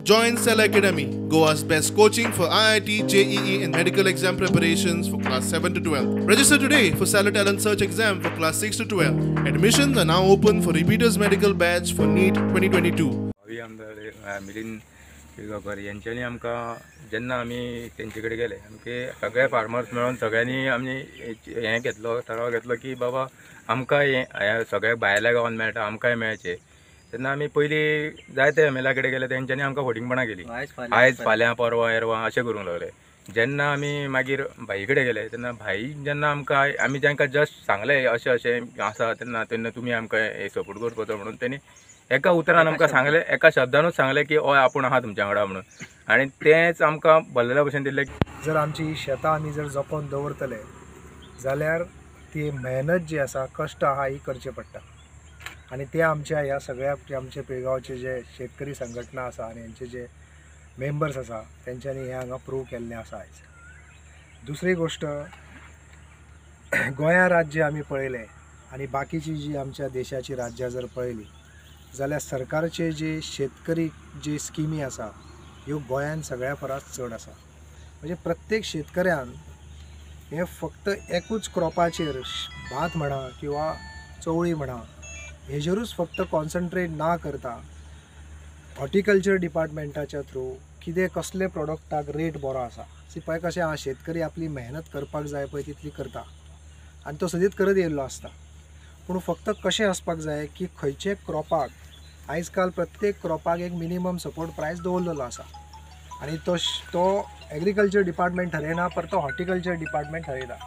Join Cell Academy, Goa's best coaching for IIT, JEE, and medical exam preparations for class 7 to 12. Register today for Cellar Talent Search exam for class 6 to 12. Admissions are now open for repeaters medical batch for NEET 2022. भावी आमदार मिलिंद पिळगांवकर यांच्यांनी आमकां जेन्ना आमी तेंचे कडेन गेले, आमचे सगळे फार्मर्स मेळोन सगळ्यांनी आमी हें घेतलो, ठराव घेतलो की बाबा आमकां हें सगळ्या भायल्या गांवांत मेळटा, आमकांय मेळचें. तेन्ना आमी पयलीं जायते एम एल ए कडेन गेले, तेंच्यांनी आमकां फटींगपणां केली, आयज फाल्यां परवां येरवां अशें करूंक लागले. जेन्ना आमी मागीर भाई कडेन गेले, तेन्ना भाई जेन्ना आमकां, आमी तांकां जस्ट सांगलें अशें अशें आसा, तेन्ना तेन्ना तुमी आमकां सपोर्ट करपाचो म्हणून तेणी एका उतरान आमकां सांगलें, एका शब्दानूच सांगलें की हय, आपूण आहा तुमच्या वांगडा म्हणून. आनी तेंच आमकां भरलेल्या भशेन दिल्लें. जर आमची शेतां आमी जर जपोवन दवरतले जाल्यार ती मेहनत जी आसा, कश्ट आहा, ही करचे पडटा. आनी ते आमच्या ह्या सगळ्या आमचे पिळगांवचे जे शेतकरी संघटना आसा आनी हेंचे जे मेंबर्स आसा, तेंच्यांनी हें हांगा प्रूव केल्लें आसा आयज. दुसरी गोश्ट, गोंया राज्य आमी पळयलें आनी बाकीची जी आमच्या देशाची राज्यां जर पळयली जाल्यार सरकारचे जे शेतकरी जे स्किमी आसा, ह्यो गोंयान सगळ्या परस चड आसा. म्हणजे प्रत्येक शेतकऱ्यान हें फक्त एकूच क्रॉपाचेर, भात म्हणा किंवा चवळी म्हणा, हेजेरूच फक्त कॉन्सन्ट्रेट ना करता हॉर्टिकल्चर डिपार्टमेंटाच्या थ्रू कितें कसले प्रोडक्टाक रेट बरो आसा. सी, पळय कशें आहा, शेतकरी आपली मेहनत करपाक जाय पळय तितली करता आनी तो सदींच करत येयल्लो आसता. पूण फक्त कशें आसपाक जाय की खंयचे क्रॉपाक, आयज काल प्रत्येक क्रॉपाक एक मिनिमम सपोर्ट प्रायस दवरलेलो आसा आनी तो तो एग्रीकल्चर डिपार्टमेंट ठरयना, पर तो हॉर्टिकल्चर डिपार्टमेंट ठरयता.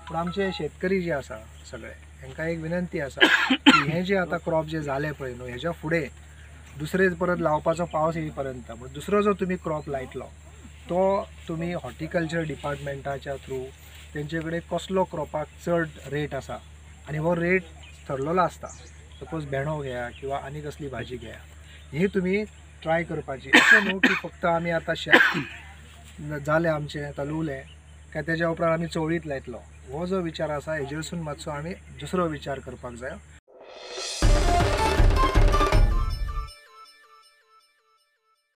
पूण आमचे शेतकरी जे आसा सगळे, हेंकां एक विनंती आसा की हें जें आतां क्रॉप जें जालें पळय न्हू, हेज्या फुडें दुसरें परत लावपाचो पावस येई पर्यंत दुसरो जो तुमी क्रॉप लायतलो तो तुमी हॉर्टिकल्चर डिपार्टमेंटाच्या थ्रू तेंचे कडेन कसलो क्रॉपाक चड रेट आसा आनी हो रेट ठरलेलो आसता. सपोज भेंडो घेया किंवा आनी कसली भाजी घेया, ही तुमी ट्राय करपाची. अशें न्हू की फक्त आमी आतां शेत जालें आमचें, आतां लुवलें काय तेज्या उपरांत आमी चवळीत लायतलो. हो जो विचार आसा हेजेरसून मातसो आमी दुसरो विचार करपाक जाय.